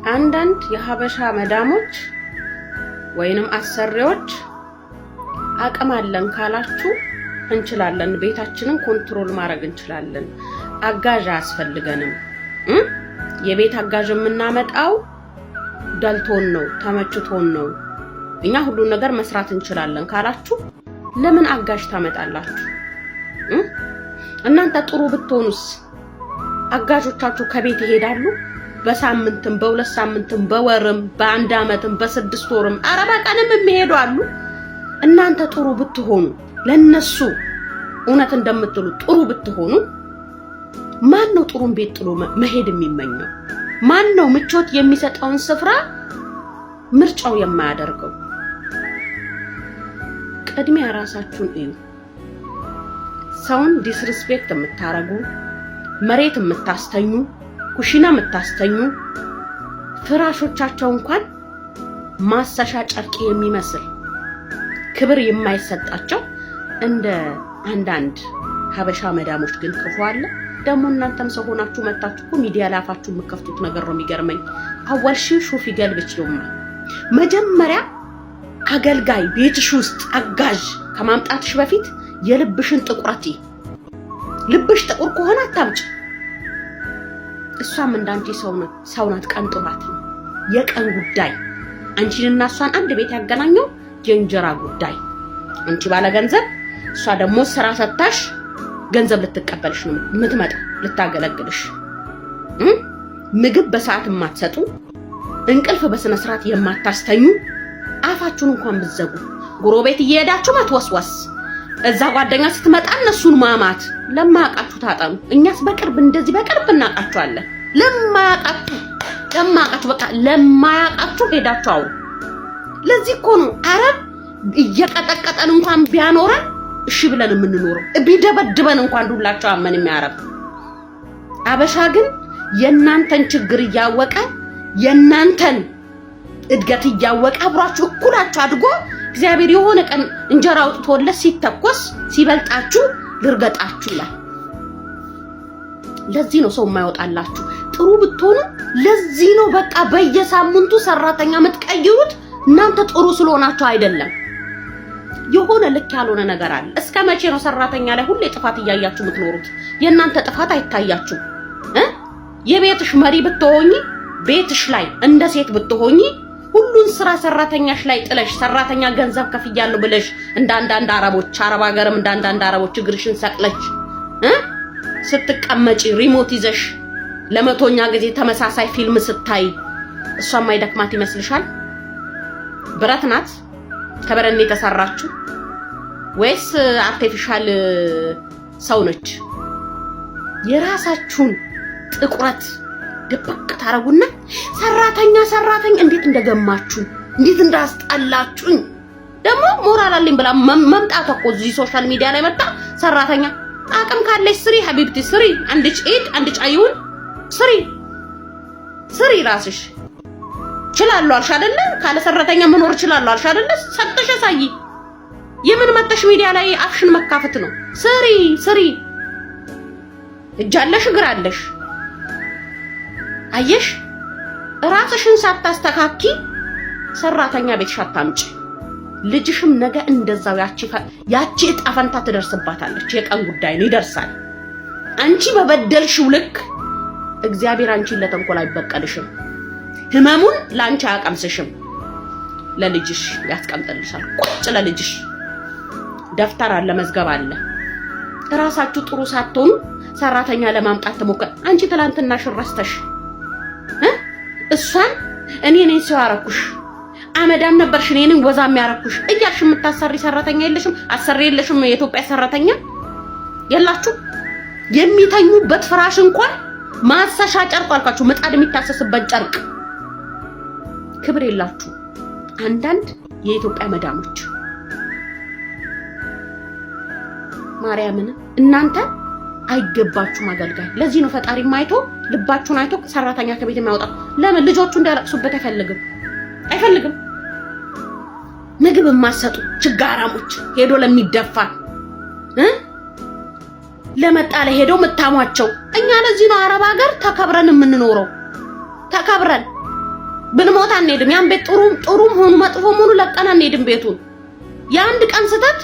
አንዳንድ የሀበሻ መዳሞች ወይንም አሰሪዎች አቅም አለን ካላችሁ እንችላለን፣ ቤታችንን control ማድረግ እንችላለን፣ አጋዥ አያስፈልገንም። የቤት አጋዥ የምናመጣው ደልቶን ነው፣ ተመችቶን ነው፣ እኛ ሁሉን ነገር መስራት እንችላለን ካላችሁ ለምን አጋዥ ታመጣላችሁ? እናንተ ጥሩ ብትሆኑስ አጋዦቻችሁ ከቤት ይሄዳሉ? በሳምንትም በሁለት ሳምንትም በወርም በአንድ ዓመትም በ6 ወርም ኧረ በቀንም የሚሄዱ አሉ። እናንተ ጥሩ ብትሆኑ፣ ለነሱ እውነት እንደምትሉ ጥሩ ብትሆኑ፣ ማን ነው ጥሩን ቤት ጥሎ መሄድ የሚመኘው? ማን ነው ምቾት የሚሰጠውን ስፍራ ምርጫው የማያደርገው? ቅድሚያ ራሳችሁን እዩ። ሰውን disrespect የምታረጉ፣ መሬት የምታስተኙ፣ ኩሽና የምታስተኙ፣ ፍራሾቻቸው እንኳን ማሰሻ ጨርቅ የሚመስል ክብር የማይሰጣቸው እንደ አንዳንድ ሀበሻ መዳሞች ግን ክፉ አለ። ደግሞ እናንተም ሰው ሆናችሁ መታችሁ እኮ ሚዲያ ላይ አፋችሁ የምከፍቱት ነገር ነው የሚገርመኝ። أول شي شوفي قلبچ መጀመሪያ አገልጋይ ቤትሽ ውስጥ አጋዥ ከማምጣትሽ በፊት የልብሽን ጥቁረት፣ ልብሽ ጥቁር ከሆነ አታምጪ። እሷም እንዳንቺ ሰው ናት። ቀን ጥሯት ነው፣ የቀን ጉዳይ። አንቺንና እሷን አንድ ቤት ያገናኘው የእንጀራ ጉዳይ። አንቺ ባለ ገንዘብ፣ እሷ ደግሞ ስራ ሰታሽ ገንዘብ ልትቀበልሽ ነው የምትመጣ፣ ልታገለግልሽ። ምግብ በሰዓት የማትሰጡ፣ እንቅልፍ በስነ ስርዓት የማታስተኙ፣ አፋችሁን እንኳን ብትዘጉ፣ ጎረቤት እየሄዳችሁ መትወስወስ፣ እዛ ጓደኛ ስትመጣ እነሱን ማማት፣ ለማያውቃችሁ ታጠኑ። እኛስ በቅርብ እንደዚህ በቅርብ እናውቃችኋለን። ለማያውቃችሁ ለማያውቃችሁ በቃ ለማያውቃችሁ ሄዳችሁ አውሩ። ለዚህ እኮ ነው አረብ እየቀጠቀጠን እንኳን ቢያኖረን እሺ ብለን የምንኖረው። ቢደበድበን እንኳን ዱላቸው አመን የሚያረብ አበሻ ግን የእናንተን ችግር እያወቀ፣ የእናንተን እድገት እያወቀ፣ አብሯችሁ እኩላችሁ አድጎ እግዚአብሔር የሆነ ቀን እንጀራ አውጥቶለት ሲተኮስ ሲበልጣችሁ ልርገጣችሁ ይላል። ለዚህ ነው ሰው የማይወጣላችሁ። ጥሩ ብትሆኑ ለዚህ ነው በቃ በየሳምንቱ ሰራተኛ የምትቀይሩት። እናንተ ጥሩ ስለሆናችሁ አይደለም። የሆነ ልክ ያልሆነ ነገር አለ። እስከ መቼ ነው ሰራተኛ ላይ ሁሌ ጥፋት እያያችሁ የምትኖሩት? የእናንተ ጥፋት አይታያችሁም እ የቤትሽ መሪ ብትሆኚ፣ ቤትሽ ላይ እንደ ሴት ብትሆኚ፣ ሁሉን ስራ ሰራተኛሽ ላይ ጥለሽ፣ ሰራተኛ ገንዘብ ከፍያለሁ ብለሽ እንደ አንዳንድ አረቦች፣ አረብ ሀገርም እንደ አንዳንድ አረቦች እግርሽን ሰቅለሽ ስትቀመጪ፣ remote ይዘሽ ለመቶኛ ጊዜ ተመሳሳይ ፊልም ስታይ እሷ የማይደክማት ይመስልሻል? ብረት ናት? ከብረት የተሰራችው ወይስ artificial ሰው ነች? የራሳችሁን ጥቁረት ድብቅ ታረጉና ሰራተኛ ሰራተኛ እንዴት እንደገማችሁ፣ እንዴት እንዳስጠላችሁኝ። ደግሞ ሞራል አለኝ ብላ መምጣት እኮ እዚህ social media ላይ መጣ። ሰራተኛ አቅም ካለሽ ስሪ حبيبتي ስሪ። عندچ ايد عندچ عيون ስሪ ስሪ፣ ራስሽ እችላለሁ አልሽ አይደለ? ካለ ሰራተኛ መኖር እችላለሁ አልሽ አይደለ? ሰጥተሽ አሳይ። የምን መጠሽ ሚዲያ ላይ አፍሽን መካፈት ነው? ስሪ ስሪ። እጅ አለሽ፣ እግር አለሽ። አየሽ፣ ራስሽን ሳታስተካኪ ሰራተኛ ቤትሽ አታምጪ። ልጅሽም ነገ እንደዛው ያቺ እጣ ፈንታ ትደርስባታለች። የቀን ጉዳይ ነው፣ ይደርሳል። አንቺ በበደልሽው ልክ እግዚአብሔር አንቺን ለተንኮል አይበቀልሽም። ህመሙን ለአንቺ አያቀምስሽም፣ ለልጅሽ ያስቀምጥልሻል። ቁጭ ለልጅሽ ደፍተር አለ፣ መዝገብ አለ። እራሳችሁ ጥሩ ሳትሆኑ ሰራተኛ ለማምጣት ትሞክር። አንቺ ትላንትና ሽረስተሽ እሷን እኔ ነኝ ሰው ያረኩሽ፣ አመዳም ነበርሽ፣ እኔ ነኝ ወዛም ያረኩሽ እያልሽ የምታሰሪ ሰራተኛ የለሽም፣ አሰሪ የለሽም። የኢትዮጵያ ሰራተኛ የላችሁ። የሚተኙበት ፍራሽ እንኳን ማሰሻ ጨርቅ አልኳችሁ፣ ምጣድ የሚታሰስበት ጨርቅ ክብር የላችሁ። አንዳንድ የኢትዮጵያ መዳሞች ማርያምን እናንተ አይገባችሁም አገልጋይ። ለዚህ ነው ፈጣሪ አይቶ፣ ልባችሁን አይቶ ሰራተኛ ከቤት የሚያወጣ። ለምን? ልጆቹ እንዲያለቅሱበት አይፈልግም፣ አይፈልግም። ምግብ የማትሰጡ ችጋራሞች፣ ሄዶ ለሚደፋ ለመጣ ለሄደው የምታሟቸው። እኛ ለዚህ ነው አረብ ሀገር ተከብረን የምንኖረው፣ ተከብረን። ብንሞት አንሄድም። ያን ቤት ጥሩም ጥሩም ሆኑ መጥፎም ሆኑ ለቀን አንሄድም ቤቱን። የአንድ ቀን ስህተት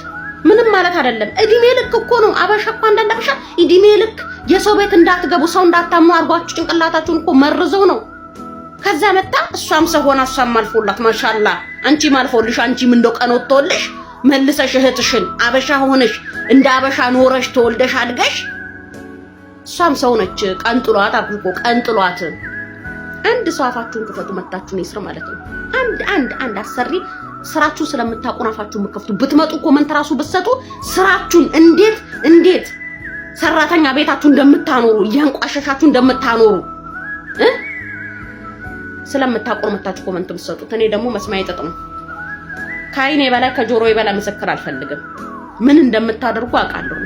ምንም ማለት አይደለም። እድሜ ልክ እኮ ነው። አበሻ እኮ አንዳንድ አበሻ እድሜ ልክ የሰው ቤት እንዳትገቡ ሰው እንዳታምኑ አድርጓችሁ ጭንቅላታችሁን እኮ መርዘው ነው። ከዛ መጣ እሷም ሰው ሆና እሷም አልፎላት ማሻላ፣ አንቺም አልፎልሽ፣ አንቺም እንደው ቀን ወጥቶልሽ መልሰሽ እህትሽን አበሻ ሆነሽ እንደ አበሻ ኖረሽ ተወልደሽ አድገሽ እሷም ሰው ነች። ቀን ጥሏት አልኩ እኮ ቀን ጥሏት። አንድ ሰው አፋችሁን ክፈቱ መታችሁ ነው ስር ማለት ነው። አንድ አንድ አንድ አሰሪ ስራችሁን ስለምታውቁ አፋችሁን የምትከፍቱ ብትመጡ comment ራሱ ብትሰጡ ስራችሁን እንዴት እንዴት ሰራተኛ ቤታችሁ እንደምታኖሩ እያንቋሸሻችሁ እንደምታኖሩ እ ስለምታውቁ ነው መታችሁ comment የምትሰጡት። እኔ ደግሞ መስማዬ ጥጥ ነው። ከአይኔ በላይ ከጆሮዬ በላይ ምስክር አልፈልግም። ምን እንደምታደርጉ አውቃለሁ።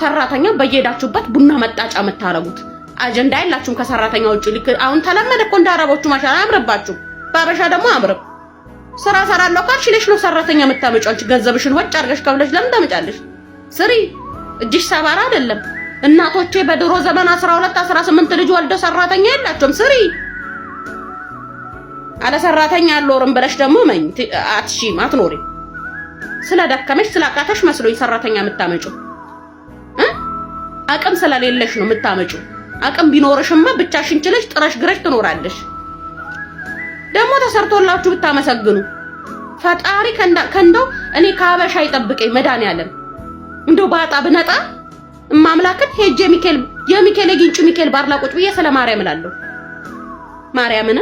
ሰራተኛ በየሄዳችሁበት ቡና መጣጫ የምታረጉት አጀንዳ የላችሁም ከሰራተኛ ውጭ። ልክ አሁን ተለመደ እኮ እንደ አረቦቹ ማሻላ አያምርባችሁም። በአበሻ ደግሞ አያምርም። ስራ ሰራለሁ ካልሽ ለሽ ነው ሰራተኛ የምታመጪው። አንቺ ገንዘብሽን ወጭ አድርገሽ ከብለሽ ለምን ታመጫለሽ? ስሪ፣ እጅሽ ሰባራ አይደለም። እናቶቼ በድሮ ዘመን 12 18 ልጅ ወልደው ሰራተኛ የላቸውም። ስሪ አለ ሰራተኛ አልኖርም ብለሽ ደግሞ መኝ አትሺም፣ አትኖሪም። ስለደከመሽ ስላቃተሽ መስሎኝ ሰራተኛ የምታመጪው እ አቅም ስለሌለሽ ነው የምታመጪው። አቅም ቢኖርሽማ ብቻሽን ችለሽ ጥረሽ ግረሽ ትኖራለሽ። ደግሞ ተሰርቶላችሁ ብታመሰግኑ ፈጣሪ ከእንደው እኔ ከአበሻ ይጠብቀኝ መድኃኒዓለም። እንደው ባጣ ብነጣ እማምላክን ሄጄ ሚካኤል የሚካኤል የግንጩ ሚካኤል ባርላ ቁጭ ብዬ ስለ ማርያም እላለሁ። ማርያምን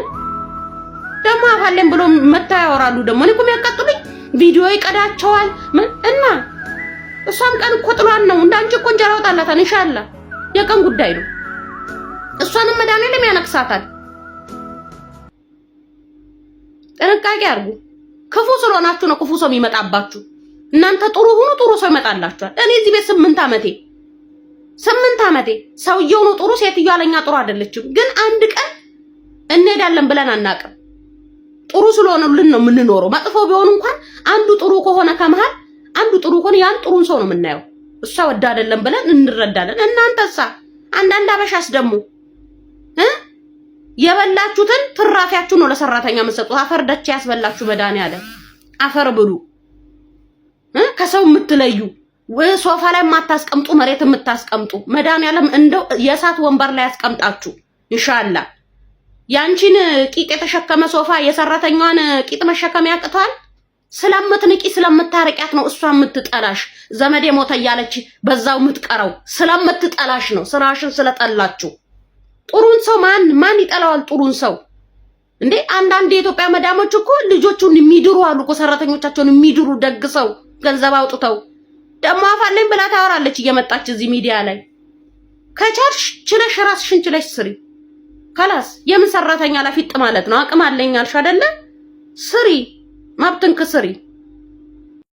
ደግሞ አፋለን ብሎ መታ ያወራሉ። ደግሞ እኔ እኮ የሚያቃጥሉኝ ቪዲዮ ይቀዳቸዋል ምን እና እሷም ቀን እኮ ጥሏን ነው እንዳንቺ እኮ እንጀራ ወጣላታል። ኢንሻአላህ የቀን ጉዳይ ነው። እሷንም መድኃኒዓለም ያነክሳታል። ጥንቃቄ አድርጉ። ክፉ ስለሆናችሁ ነው ክፉ ሰው የሚመጣባችሁ። እናንተ ጥሩ ሁኑ፣ ጥሩ ሰው ይመጣላችኋል። እኔ እዚህ ቤት 8 ዓመቴ 8 ዓመቴ። ሰውየው ነው ጥሩ፣ ሴትዮዋ ለኛ ጥሩ አይደለችም። ግን አንድ ቀን እንሄዳለን ብለን አናውቅም። ጥሩ ስለሆነልን ነው የምንኖረው። መጥፎ ቢሆን እንኳን አንዱ ጥሩ ከሆነ ከመሃል አንዱ ጥሩ ከሆነ ያን ጥሩን ሰው ነው የምናየው። እሷ ወዳ አይደለም ብለን እንረዳለን። እናንተሳ አንዳንድ አበሻስ ደግሞ እ የበላችሁትን ትራፊያችሁ ነው ለሰራተኛ የምትሰጡት። አፈር ደቼ ያስበላችሁ መድኃኒዓለም አፈር ብሉ። ከሰው የምትለዩ ሶፋ ላይ የማታስቀምጡ መሬት የምታስቀምጡ መድኃኒዓለም እንደው የእሳት ወንበር ላይ ያስቀምጣችሁ ኢንሻአላህ። ያንቺን ቂጥ የተሸከመ ሶፋ የሰራተኛዋን ቂጥ መሸከም ያቅተዋል? ስለምትንቂ ስለምታረቂያት ነው እሷ የምትጠላሽ። ዘመዴ ሞተ እያለች በዛው የምትቀረው ስለምትጠላሽ ነው፣ ስራሽን ስለጠላችሁ። ጥሩን ሰው ማን ማን ይጠላዋል? ጥሩን ሰው እንዴ! አንዳንድ የኢትዮጵያ መዳሞች እኮ ልጆቹን የሚድሩ አሉ እኮ ሰራተኞቻቸውን የሚድሩ ደግሰው ገንዘብ አውጥተው ደግሞ አፋለኝ ብላ ታወራለች እየመጣች እዚህ ሚዲያ ላይ። ከቻልሽ ችለሽ ራስሽን ችለሽ ስሪ። خلاص የምን ሰራተኛ ላፊጥ ማለት ነው? አቅም አለኝ አልሽ አይደለ? ስሪ፣ መብትንክ ስሪ።